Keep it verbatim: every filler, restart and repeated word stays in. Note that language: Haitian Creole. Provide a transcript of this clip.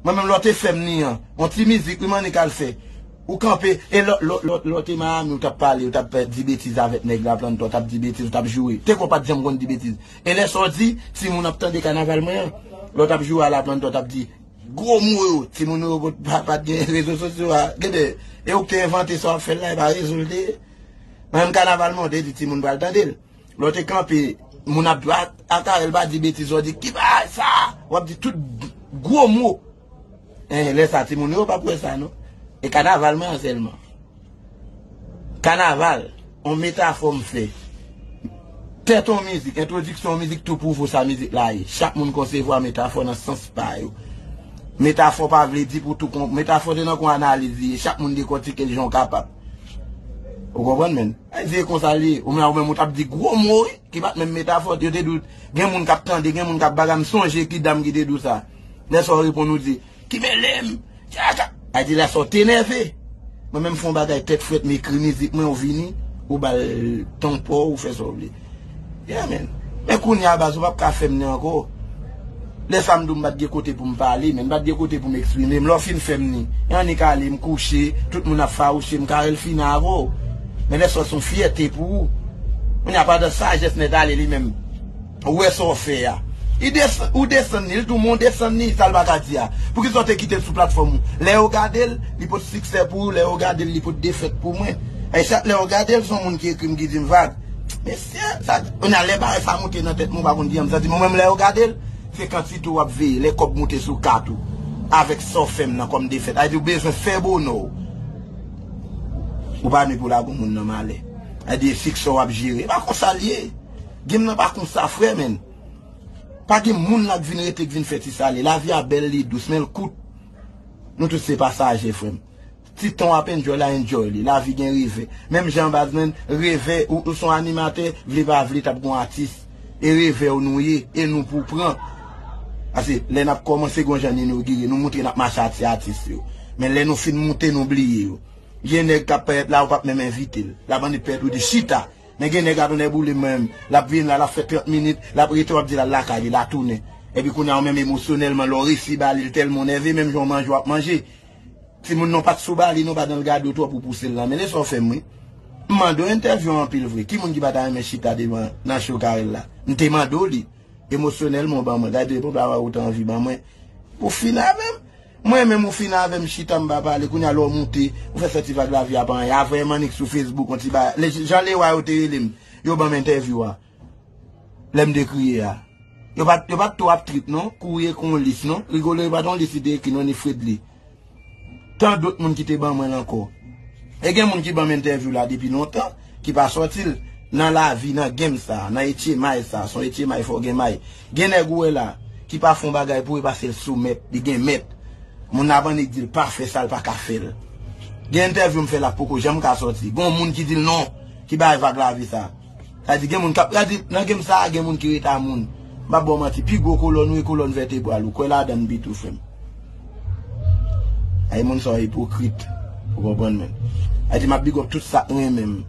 Mwen menm lè w te fè m ni an, yon ti mizik wi m annik al fè. Ou kanpe, e lè lè- lè- lè w te Miami, ou t ap pale, ou t ap di betiz avèk nèg Laplanta, ou t ap di betiz, ou t ap joure. Te kwè w pa t janm konn di betiz. E lè sa w di, timoun ap tande kanaval mwen an. Lè w t ap joure a Laplanta, ou t ap di gwo mo yo. Timoun yo pa, pa t gen rezo sosyo a. Gade, e ou k te envante sa w ap fè l la, e pa rezo l te ye. Mwen menm kanaval mwen, ou te di timoun pral tande l. Lè w te kanpe, moun ap a- akarèl pa di betiz, w di ki bagay sa? W ap di tout gwo mo. En, lè sa, timoun yo p ap wè sa, non. E kanaval mwen an sèlman. Kanaval, on metafò m fè. Tèt on mizik, entwodiksyon on mizik, tou pou vo sa mizik la ye. Chak moun konsevwa metafò nan sans pa yo. Metafò pa vle di pou tou kon, metafò se nan kon analiz li ye. Chak moun dekòtike l jan w kapab. Ou konprann, menn? Ay, se konsa li ye. Ou menm, ou menm, ou t ap di gwo mo, wi, ki pa t menm metafò. Yo te di w, gen moun k ap tande, gen moun k ap bagay. M sonje ki dam ki te di w sa. Lè sa w reponn, ou di, ki mele m? Tchaka! Ay di lè sa w te nève. Mwen menm fè yon bagay tèt frèt, m ekri mizik mwen, ou vini, ou ba l tan pa w, ou fè sa w vle. Yeah, man. Men kounye a, baz, ou p ap ka fè m ni ankò. Lè sa m di w m pa t gen kote pou m pale, men m pa t gen kote pou m eksprime m. Lè w fin fè m ni, e annik ale, m kouche, tout moun ap fawouche m, Carel fini avè w. Men lè sa w se yon fyète pou ou. Kounye a, pandan sajès nèt ale li menm. Ou wè sa w fè a. Li desann, ou desann li, li di w, men w desann li, sa l pa ka di a. Poukisa w te kite l sou platfòm ou? Lè yo gade l, li pot siksè pou ou, lè yo gade l, li pot defèt pou mwen. E chak lè yo gade l, se yon moun ki ekri m, ki di m, Vag, mesye, sa, kounye a, lè bagay sa moute nan tèt mwen, ou pa konn kijan m santi m. Mwen menm, lè yo gade l, se kantite w ap veye, lè kòb moute sou kat ou, avèk sa w fè m nan kòm defèt. A di w bezwen fè bonè w. Ou pa ni pou lage yon moun nan malè. A di siksè w ap jere. E pa konsa l ye. Game nan pa konsa, frè, menn. Pa gen moun la k vin rete, k vin fè ti sale. Lavi a bèl, li dous, men l kout. Nou tout se pasaje, frè m. Ti tan w ap enjoy la, enjoy li. Lavi gen revè. Menm jan baz, menn, revè, ou, ou se yon animatè, vle pa vle, t ap gon atis. E revè w nou ye, e nou pou pran. Paske lè n ap kòmanse, gon jan n inogire, nou montre n ap mache ak ti atis yo. Men lè nou fin moute, nou bliye yo. Gen nèg k ap parèt la, ou p ap menm envite l. L ap annik parèt, ou di chita. Men gen nèg la tounen boule menm. L ap vin la, l ap fè trant minit, l ap rete, w ap di l al lakay li, l a tounen. Epi kounye a, ou menm emosyonèlman, lè w resi ba li, l tèlman w nève, menm jan w manje, w ap manje. Timoun nan w pa t sou ba li, non, pa nan l gade w twòp, ou pouse l la. Men lè sa w fè m, wi. M mande w entèvyou anpil vre. Ki moun ki pa ta renmen chita devan nan show Carel la? M te mande w li. Emosyonèlman, w ban mwen. Gade, papa, ou te anvi ban mwen. Ou fin avè m. Mwen menm ou fin avè m chita m pa pale, kounye a lè w moute, ou fè sòti vag lavi a pa anyen. Avè m annik sou Facebook, yon ti bagay. Lè jan Lewa yo te rele m, yo ban m entèvyou a. Lè m te kriye a. Yo pa t, yo pa t tou ap trip non, kouri ekri yon lis non. Rigolo yo pa t yon lis li te ekri non, ni Fredly. Tan dòt moun ki te ban mwen l ankò. E gen moun ki ban m entèvyou la depi lontan, ki pa sòti l nan lavi, nan game sa, nan etye may sa, se yon etye may, fò w gen may. Gen nèg ou wè la, ki pa fè yon bagay pou li paske l sou mèt, li gen mèt. Moun nan ap annik di l pa fè sa, l pa ka fè l. Gen entèvyou m fè la k poko janm ka sòti. Gen yon moun ki di l non, ki bay vag lavi sa. Sa di gen moun k ap, sa di nan game sa, gen moun ki rete a moun. M p ap ba w manti, pi gwo kolòn ou e kolòn vètebral ou. Kwè ladan l pito, frè m. Ay, moun sa yo ipokrit. Ou konprann, men. Ay, di m ap big up tout sa k renmen m.